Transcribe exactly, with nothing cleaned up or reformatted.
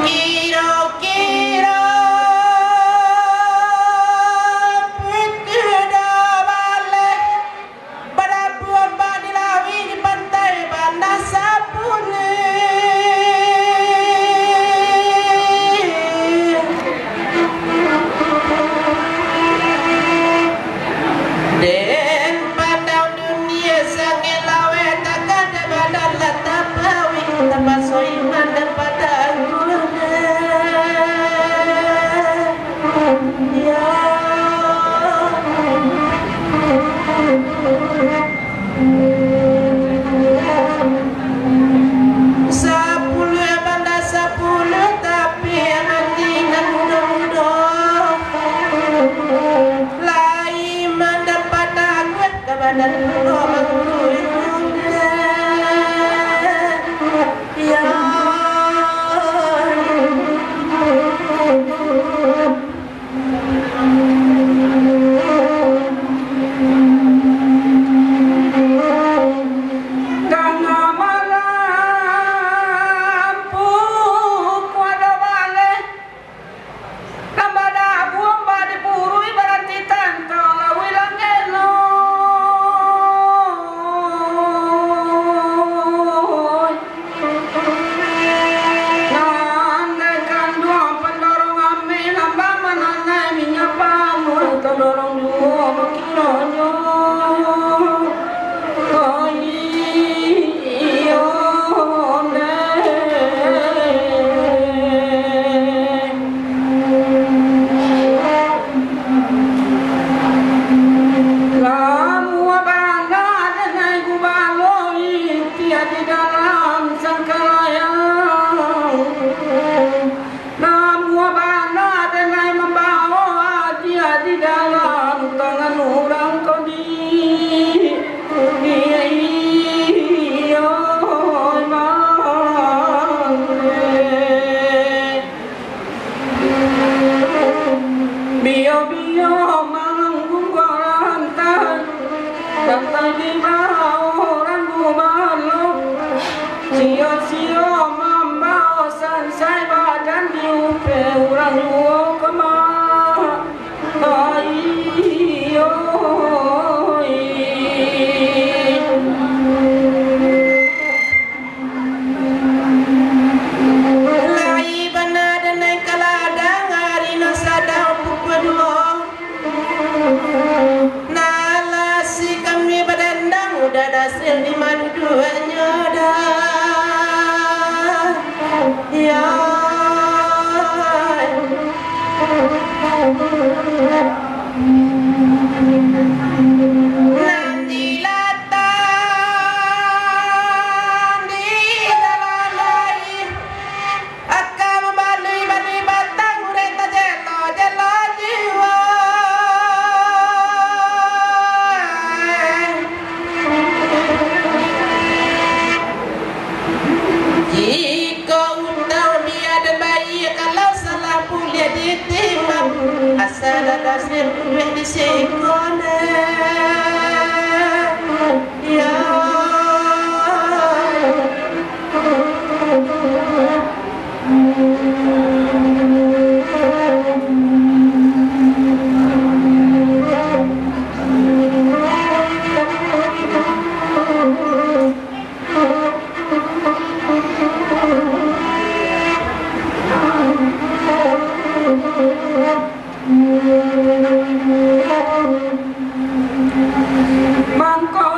Kiro-kiro pukua duo baleh, badabuah ombak di lauik, di pantai Banda Sapuluah. Den pandang dunia sangaik laweh, takah dek badan lah tapawik, tapaso iman dek badan guna. Ya. Sapuluah banda sapuluah, tapi mati nan mudo-mudo. Lai mandapat aguah ka badan mudo mangurui. Ya. Tangah malam pukua duo baleh, lah badabuah ombak di purui, barati tantang lauik langik no. Nan dek kanduang pandorong ameh, nambah mananai minyak pamuah, tadorong juo bakironyo. Oi, iyo, ndeh. Lamuah bana denai gubalo, itiak di dalam sangkalayang. Lamuah bana denai mambawo adiak di dalam tangan urang ko di. Iyo, Bang. Biyo-biyo mangangguang rantai, rantai di bawah urang gubalo. Sio-sio mambawo sansai badan di upeh urang juo kama. Ai, oi. Lai bana denai ka ladang ari nan sadang pukua duo. Nah, lah si kami badandang, udah dasil di maduduaknyo dah. Ya. Nan dilatang di dalam lai, aka mambalui-balui batang urek tajelo-jelo jiwa. Jikok utang bia den bayia, kalau salah buliah ditimbang, asa dadah sirkuik di siko ne. Ya. Mangko